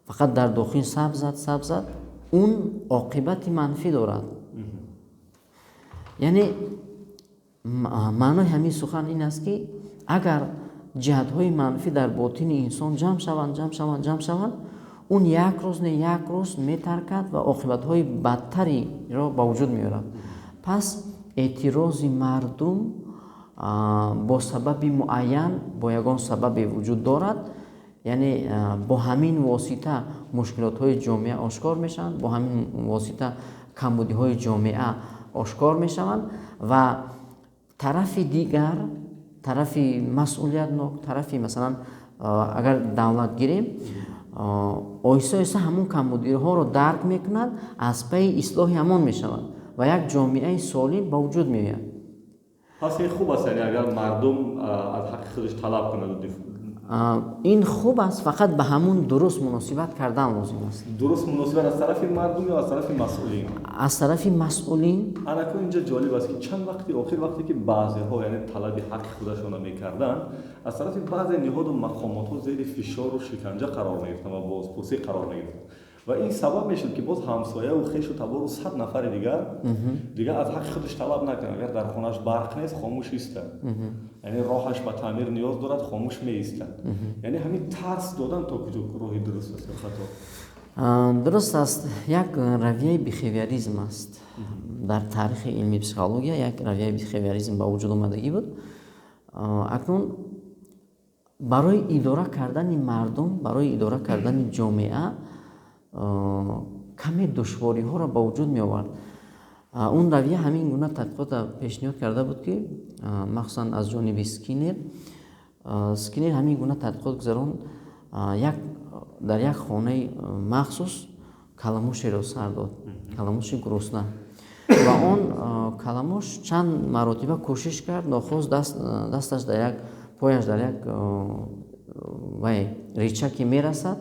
фақат дар дохил сабзад, он оқибати манфӣ дорад. Яъне маънои ҳамин сухан ин аст ки агар ҷиҳатҳои манфӣ дар ботини инсон ҷамъ шаванд, он як рӯз не як рӯз метаркад ва оқибатҳои бадтариро ба вуҷуд меорад. Пас эътирози мардум бо сабаби муайян, бо ягон сабабе вуҷуд дорад, яъне бо ҳамин восита мушкилотҳои ҷомеа ошкор мешаванд, бо ҳамин восита камбудиҳои ҷомеа ошкор мешаванд ва тарафи дигар, тарафи масъулиятнок, тарафи масалан агар давлат гирем, оҳиста оҳиста ҳамон камбудиҳоро дарк мекунад, аз пайи ислоҳи ҳамон мешавад ва як ҷомеаи солим ба вуҷуд меояд. Пас ин хуб аст, яъне агар мардум аз ҳаққи худаш талаб кунад? Ин хуб аст, фақат ба ҳамун дуруст муносибат кардан лозим аст. Дуруст муносибат аз тарафи мардум ё аз тарафи масъулин? Аз тарафи масъулин. Анаку инҷа ҷолиб аст ки чанд вақти охир, вақте ки баъзеҳо яъне талаби ҳаққи худашонро мекарданд, аз тарафи баъзе ниҳоду мақомотҳо зери фишору шиканҷа қарор мегирифтанд ва бозпурсӣ қарор мегирифтанд ва ин сабаб мешуд ки боз ҳамсояву хешу табору 100 нафари дигар аз ҳаққи худаш талаб накунад. Агар дар хонааш барқ нест, хомӯш истад, яъне роҳаш ба таъмир ниёз дорад, хомӯш меистад. Яъне ҳамин тарс додан то куҷо роҳи дуруст аст ё хато? Дуруст аст, як равияи бихевиоризм аст. Дар таърихи илми психология як равияи бихевиоризм ба вуҷуд омадагӣ буд. Акнун барои идора кардани мардум, барои идора кардани ҷомеа каме душвориҳоро ба вуҷуд меовард. Он равия ҳамин гуна тадқиқотро пешниҳод карда буд, ки махсусан аз ҷониби Скиннер. Скиннер ҳамин гуна тадқиқот гузаронд. Дар як хонаи махсус каламушеро сар дод, каламуши гурусна, ва он каламуш чанд маротиба кӯшиш кард, нохост дасташ дар як, пояш дар як вай рычаге мерасад.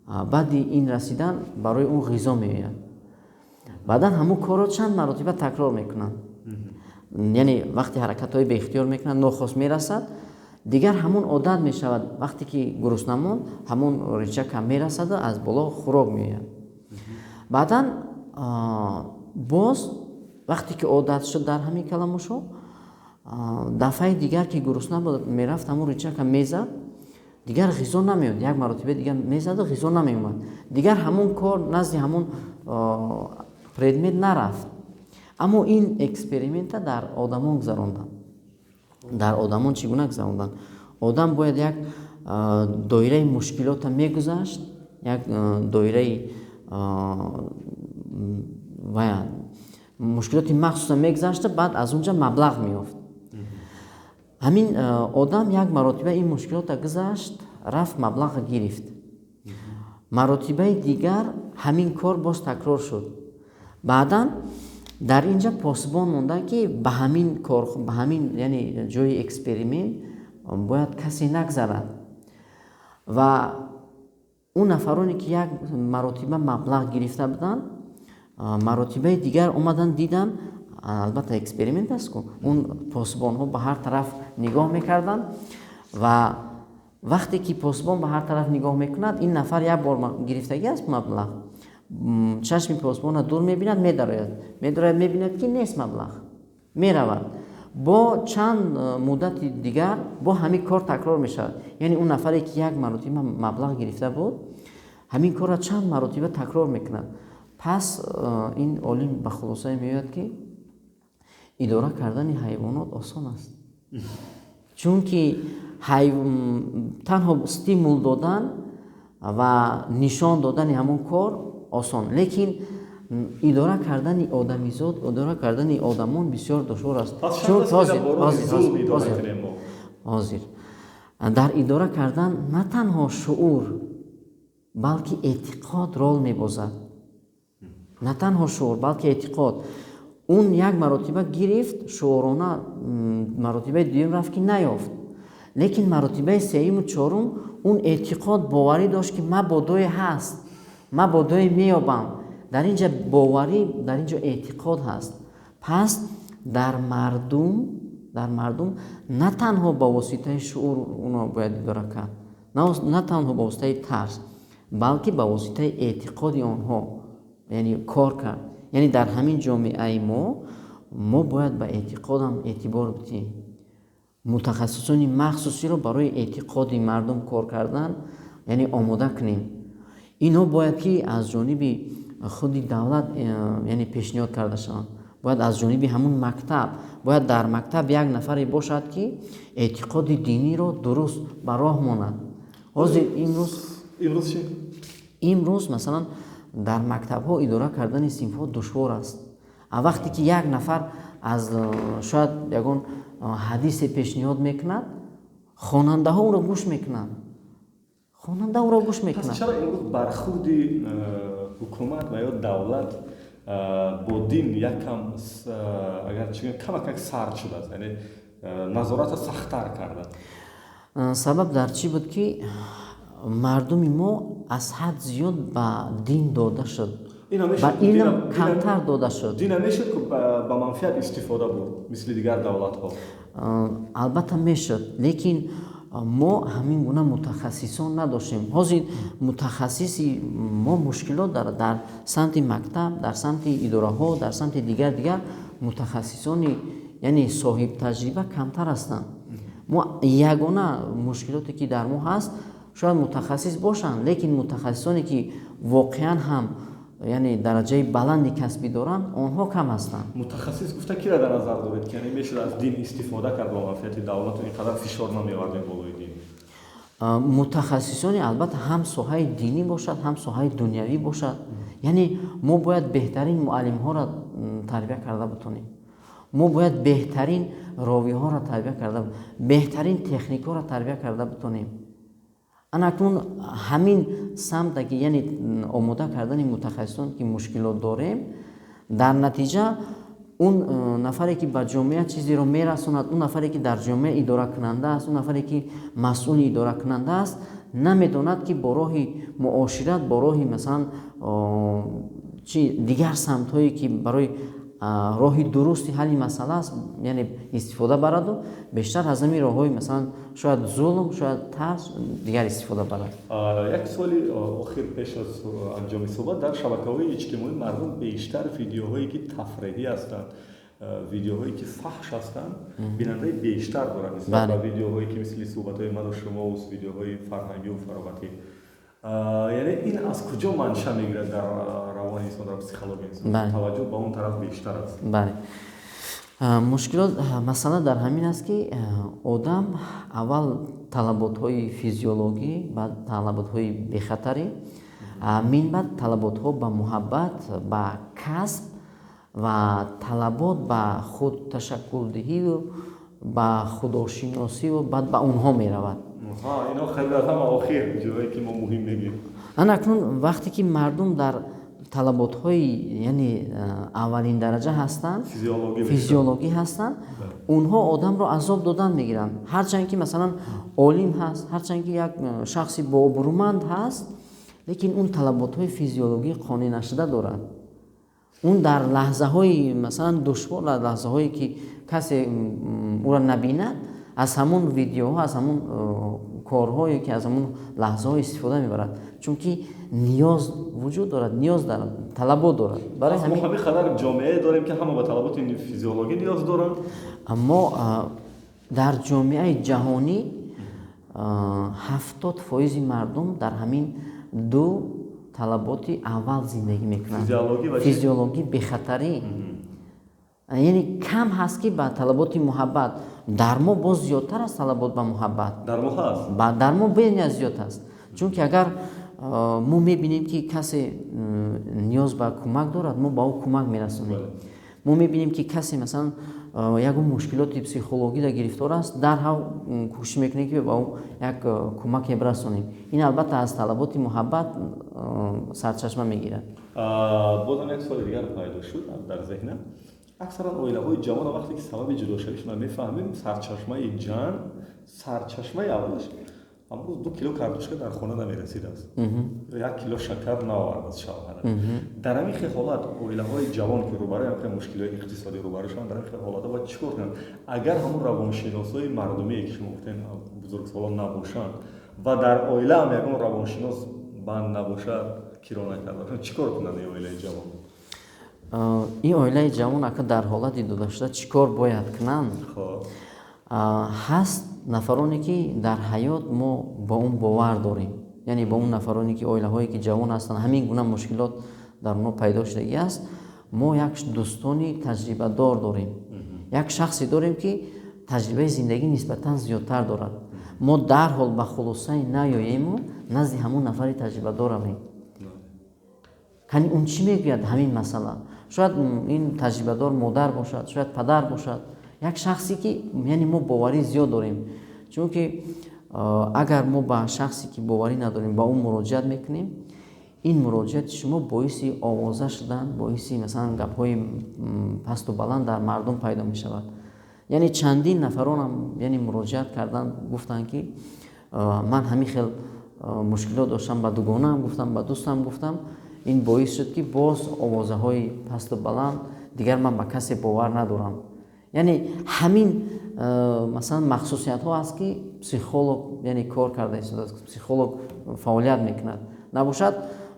Баъди ин расидан барои он ғизо меояд. Баъдан ҳамун корро чанд маротиба такрор мекунанд, яъне вақте ҳаракатҳои беихтиёр мекунад, нохост мерасад, дигар ҳамун одат мешавад. Вақте ки гурусна монд, ҳамун рычаг ҳам мерасаду аз боло хӯрок меояд. Баъдан боз вақте ки одат шуд дар ҳамин каламушҳо, дафъаи дигар ки гурусна буд, мерафт, ҳамун рычаг ҳам мезад, дигар ғизо намеояд. Як маротиба дигар мезаду ғизо намеомад. Дигар ҳамун кор назди ҳамун предмет нарафт. Аммо ин эксперимента дар одамон гузаронданд. Дар одамон чӣ гуна гузаронданд? Одам бояд як доираи мушкилота мегузашт, як доираи вая мушкилоти махсуса мегузашта, баъд аз он ҷа маблағ меёфт. Ҳамин одам як маротиба ин мушкилота гузашт, рафт, маблағ гирифт. Маротибаи дигар ҳамин кор боз такрор шуд. Баъдан дар ин ҷа посбон монда, ки ба ҳамин кор, ба ҳамин, яъне ҷои эксперимент бояд касе нагзарад. Ва он нафароне ки як маротиба маблағ гирифта буданд, маротибаи дигар омаданд, диданд. Албатта, эксперимент аст ку, он посбонҳо ба ҳар тараф нигоҳ мекарданд ва вақте ки посбон ба ҳар тараф нигоҳ мекунад, ин нафар як бор гирифтагӣ аст маблағ, чашми посбонро дур мебинад, медарояд, медарояд, мебинад, ки нест маблағ, меравад. Бо чанд муддати дигар бо ҳамин кор такрор мешавад. Яъне он нафаре ки як маротиба маблағ гирифта буд, ҳамин корро чанд маротиба такрор мекунад. Пас ин олим ба хулосае меояд, ки идора кардани ҳайвонот осон аст, чунки танҳо стимул додан ва нишон додани ҳамон кор осон, лекин идора кардани одамизод, идора кардани одамон бисёр душвор аст. Ҳозир дар идора кардан на танҳо шуур, балки эътиқод рол мебозад. На танҳо шуур, балки эътиқод. Он як маротиба гирифт шуурона, маротибаи дуюм рафт, ки наёфт, лекин маротибаи сеюму чорум он эътиқод, боварӣ дошт, ки мабодое ҳаст, мабодое меёбам. Дар ин ҷа боварӣ, дар ин ҷо эътиқод ҳаст. Пас дар мардум на танҳо ба воситаи шуур уно бояд идора кард, на танҳо ба воситаи тарс, балки ба воситаи эътиқоди онҳо, яъне кор кард. Яъне дар ҳамин ҷомеаи мо бояд ба эътиқодам эътибор бидиҳем, мутахассисони махсусиро барои эътиқоди мардум кор кардан, яъне омода кунем. Инҳо бояд ки аз ҷониби худи давлат яъне пешниҳод карда шаванд, бояд аз ҷониби ҳамун мактаб, бояд дар мактаб як нафаре бошад, ки эътиқоди диниро дуруст ба роҳ монад. Ҳозир имрӯз Имрӯз чӣ? Имрӯз, масалан, дар мактабҳо идора кардани синфҳо душвор аст. А вақте ки як нафар аз шояд ягон ҳадисе пешниҳод мекунад, хонандаҳо ӯро гӯш мекунанд, хонанда ӯро гӯш мекунад. Чаро имрӯз бархурди ҳукумат ва ё давлат бо дин якам, агар чӣ, камакак сард шудааст, яъне назоратро сахттар карда? Сабаб дар чӣ буд, ки мардуми мо аз ҳад зиёд ба дин дода шуд, ба илм камтар дода шуд. Дина мешуд, ки ба манфиат истифода бурд, мисли дигар давлатҳо? Албатта, мешуд, лекин мо ҳамин гуна мутахассисон надоштем. Ҳозир мутахассиси мо мушкилот дорад дар самти мактаб, дар самти идораҳо, дар самти дигар дигар мутахассисони, яъне соҳибтаҷриба камтар ҳастанд. Мо ягона мушкилоте ки дар мо ҳаст Шояд мутахассис бошанд, лекин мутахассисоне ки воқеан ҳам яъне дараҷаи баланди касбӣ доранд, онҳо кам ҳастанд. Мутахассис гуфта киро дар назар доред, ки яъне мешуд аз дин истифода кард ба манфиати давлату ин қадар фишор намеовардем болои дин? Мутахассисони албатта ҳам соҳаи динӣ бошад, ҳам соҳаи дунявӣ бошад. Яъне мо бояд беҳтарин муаллимҳоро тарбия карда бутонем, мо бояд беҳтарин ровиҳоро тарбия карда, беҳтарин техникҳоро тарбия карда бутонем. Ана акнун ҳамин самта ки яъне омода кардани мутахассисон ки мушкилот дорем, дар натиҷа он нафаре ки ба ҷомеа чизеро мерасонад, он нафаре ки дар ҷомеа идоракунанда аст, он нафаре ки масъули идоракунанда аст, намедонад ки бо роҳи муошират, бо роҳи масалан чи дигар самтҳое ки барои роҳи дурусти ҳалли масъала аст, яъне истифода бараду бештар аз ҳамин роҳҳои масалан шояд зулм, шояд тарс дигар истифода барад. Як суоли охир пеш аз анҷоми суҳбат. Дар шабакаҳои иҷтимоӣ мардум бештар видеоҳое ки тафреҳӣ ҳастанд, видеоҳое ки фаҳш ҳастанд, бинандаи бештар доранд нисбат ба видеоҳое ки мисли суҳбатҳои ману шумо, видеоҳои фарҳангию фароғатӣ. Яъне ин аз куҷо манша мегирад дар равони инсон, дар психологияи инсон? Таваҷҷӯҳ ба он тараф бештар аст. Бале, мушкилот масъала дар ҳамин аст, ки одам аввал талаботҳои физиологӣ, баъд талаботҳои бехатарӣ, минбаъд талаботҳо ба муҳаббат, ба касб ва талабот ба худташаккулдиҳию ба худошиносию баъд ба онҳо меравад. Ино хеле аз ҳама охир ҷое ки мо муҳим мегӯем. Ана акнун вақте ки мардум дар талаботҳои яъне аввалин дараҷа ҳастанд, физиологӣ ҳастанд, онҳо одамро азоб додан мегиранд. Ҳарчанд ки масалан олим ҳаст, ҳарчанд ки як шахси бообрӯманд ҳаст, лекин он талаботҳои физиологӣ қонеъ нашуда дорад. Он дар лаҳзаҳои масалан душвор, дар лаҳзаҳое ки касе ӯро набинад, аз ҳамон видеоҳо, аз ҳамон корҳое ки аз ҳамон лаҳзаҳо истифода мебарад, чунки ниёз вуҷуд дорад, ниёз дорад, талабот дорад. Барои ҳамин мо ҳамин қадар ҷомеае дорем ки ҳама ба талаботи физиологӣ ниёз доранд. Мо дар ҷомеаи ҷаҳонӣ 70% мардум дар ҳамин ду талаботи аввал зиндагӣ мекунанд: физиологӣ, бехатарӣ. Яъне кам ҳаст ки ба талаботи муҳаббат. Дар мо боз зиёдтар аст талабот ба муҳаббат. Дар мо ҳаст? Дар мо бениҳоят зиёд аст, чунки агар мо мебинем ки касе ниёз ба кӯмак дорад, мо ба ӯ кӯмак мерасонем. Мо мебинем ки касе масалан ягон мушкилоти психологида гирифтор аст, дарҳол кӯшиш мекунем ки ба ӯ як кӯмаке бирасонем. Ин албатта аз талаботи муҳаббат сарчашма мегирад. Бозам як суоли дигар пайдо шуд дар зеҳнам. Аксаран оилаҳои ҷавона вақте ки сабаби ҷудошавишона мефаҳмем, сарчашмаи ҷанг, сарчашмаи аввалаш амрӯз 2 кило картошка дар хона намерасидааст, 1 кило шакар наовардааст шавҳара. Дар ҳамин хел ҳолат оилаҳои ҷавон ки рӯбарӯи ҳамин хел мушкилиҳои иқтисодӣ рӯбарӯ шаванд, дар ҳамин хел ҳолатҳо бояд чӣ кор кунанд? Агар ҳамун равоншиносҳои мардумие ки шумо гуфтем бузургсолон набошанд ва дар оила ҳам ягон равоншинос банд набошад, киро накарда бошанд, чӣ кор кунанд ин оилаи ҷавон? Ин оилаи ҷавон ака дар ҳолати додашуда чӣ кор бояд кунанд? Ҳаст нафароне ки дар ҳаёт мо ба он бовар дорем, яъне ба он нафароне ки оилаҳое ки ҷавон ҳастанд, ҳамин гуна мушкилот дар онҳо пайдо шудагӣ аст. Мо як дӯстони таҷрибадор дорем, як шахсе дорем ки таҷрибаи зиндагӣ нисбатан зиёдтар дорад. Мо дарҳол ба хулосае наёему назди ҳамон нафари таҷрибадор равем. Кани он чӣ мегӯяд ҳамин масъала? Шояд ин таҷрибадор модар бошад, шояд падар бошад, як шахсе ки яъне мо боварӣ зиёд дорем. Чунки агар мо ба шахсе ки боварӣ надорем ба ӯ муроҷиат мекунем, ин муроҷиати шумо боиси овоза шудан, боиси масалан гапҳои пасту баланд дар мардум пайдо мешавад. Яъне чандин нафаронам яъне муроҷиат кардан, гуфтанд ки ман ҳамин хел мушкилот доштам, ба дугонаам гуфтам, ба дӯстам гуфтам, ин боис шуд ки боз овозаҳои пасту баланд, дигар ман ба касе бовар надорам. Яъне ҳамин масалан махсусиятҳо аст ки психолог яъне кор карда истодааст, психолог фаъолият мекунад. Набошад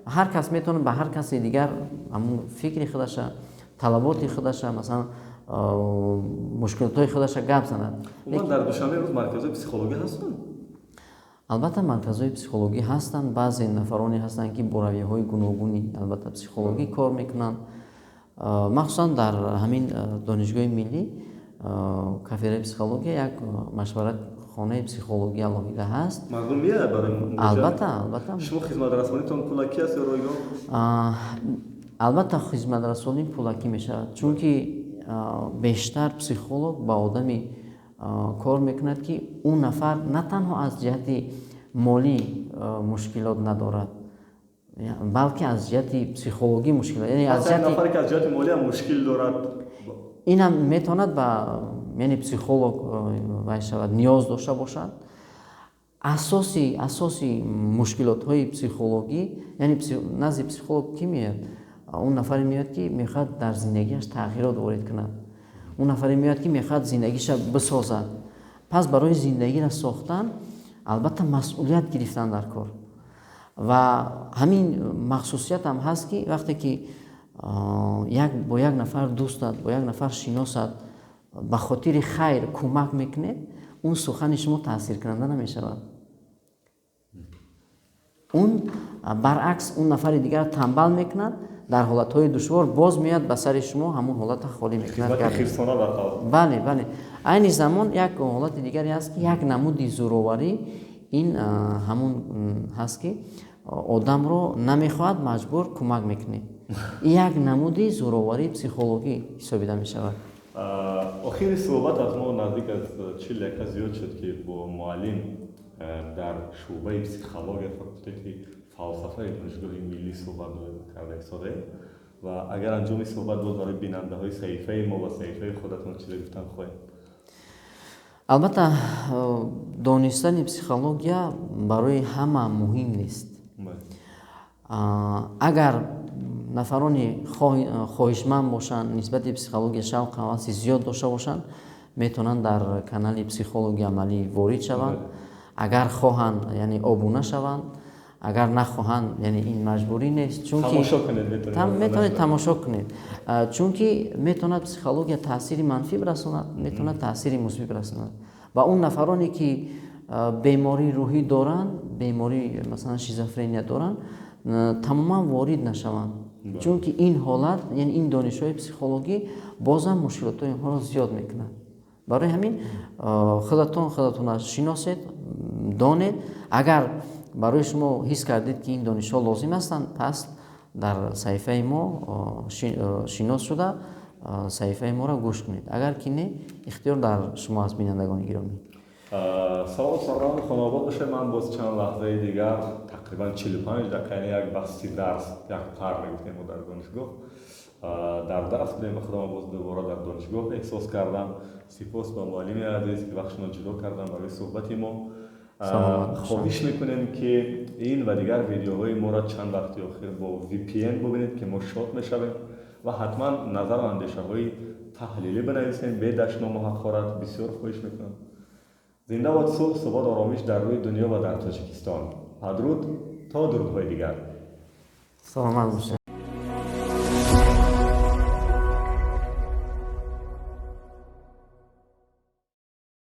ҳар кас метавонад ба ҳар каси дигар ҳамун фикри худаша, талаботи худаша, масалан мушкилотҳои худаша гап занад. Умуман дар Душанбе имрӯз марказҳои психологӣ ҳастанд? Албатта, марказҳои психологӣ ҳастанд, баъзе нафароне ҳастанд, ки бо равияҳои гуногуни, албатта, психологӣ кор мекунанд. Махсусан дар ҳамин Донишгоҳи миллӣ, кафедраи психология, як машваратхонаи психологӣ алоҳида ҳаст. Мардум меояд барои муроҷиат? Албатта, албатта. Шумо хизматрасонитон пулакӣ аст ё ройгон? Албатта, хизматрасонӣ пулакӣ мешавад, чунки бештар психолог ба одами кор мекунад, ки ӯ нафар на танҳо аз ҷиҳати молӣ мушкилот надорад, балки аз ҷиҳати психологӣ мушкилот, яъне аз Пас як ҷиҳати нафаре ки аз ҷиҳати молӣ ҳам мушкил дорад, инам метавонад ба, яъне, психолог вай шавад, ниёз дошта бошад. Асоси мушкилотҳои психологӣ, яъне назди психолог кӣ меояд? Он нафаре меояд, ки мехоҳад дар зиндагиаш тағйирот ворид кунад, он нафаре меояд, ки мехоҳад зиндагиша бисозад. Пас барои зиндагиро сохтан, албатта, масъулият гирифтан дар кор ва ҳамин махсусият ҳам ҳаст, ки вақте ки як бо як нафар дӯстат, бо як нафар шиносат, ба хотири хайр кӯмак мекунед, он сухани шумо таъсиркунанда намешавад. Он баръакс он нафари дигар тамбал мекунад, дар ҳолатҳои душвор боз меояд, ба сари шумо ҳамон ҳолата холӣ мекунад. Хизмати хирсона барқарор. Бале, бале. Айни замон як ҳолати дигаре ҳаст, ки як намуди зӯроварӣ ин ҳамун ҳаст, ки одамро намехоҳад, маҷбур кӯмак мекунед. Як намуди зӯроварии психологӣ ҳисобида мешавад. Охири суҳбат аз мо наздик аз 40 дақиқа зиёд шуд, ки бо муаллим дар шӯъбаи психология факултети фалсафаи Донишгоҳи миллӣ суҳбат карда истодаем. Ва агар анҷоми суҳбат боз барои бинандаҳои саҳифаи мо ва саҳифаи худатон чизе гуфтан хоҳем. Албатта, донистани психология барои ҳама муҳим нест. Агар нафарони хоҳишманд бошанд, нисбати психология шавқу ҳаваси зиёд дошта бошанд, метавонанд дар канали «Психологи амалӣ» ворид шаванд. Агар хоҳанд, яъне, обуна шаванд, агар нахоҳанд, яъне, ин маҷбурӣ нест, чунки Тамошо кунед метавонед. Метавонед тамошо кунед, чунки метавонад психология таъсири манфӣ бирасонад, метавонад таъсири мусбӣ бирасонад. Ва он нафароне ки бемории рӯҳӣ доранд, бемории, масалан, шизофрения доранд, тамоман ворид нашаванд, чунки ин ҳолат, яъне ин донишҳои психологӣ бозам мушкилотҳои онҳоро зиёд мекунад. Барои ҳамин худатон худатонро шиносед, донед. Агар барои шумо ҳис кардед, ки ин донишҳо лозим ҳастанд, пас дар саҳифаи мо шинос шуда, саҳифаи моро гӯш кунед. Агар ки не, ихтиёр дар шумо аст, бинандагони гиромӣ. Салом, салом, хонобод бошед. Ман боз чанд лаҳзаи дигар, тақрибан 45 дақиқа, яъне як басти дарс, як пар мегуфтем мо дар донишгоҳ, дар дарс будем ва худам боз дубора дар донишгоҳ эҳсос кардам. Сипос ба муаллими азиз, ки вақтшонро ҷудо кардам барои суҳбати мо. Хоҳиш мекунем, ки ин ва дигар видеоҳои моро чанд вақти охир бо VPN бубинед, ки мо шод мешавем, ва ҳатман назару андешаҳои таҳлилӣ бинависем, бе дашному ҳақорат, бисёр хоҳиш мекунам. Зинда бод сулҳ, субот, оромиш дар рӯи дунё ва дар Тоҷикистон. Падруд, то дурудҳои дигар. Саломат бошед.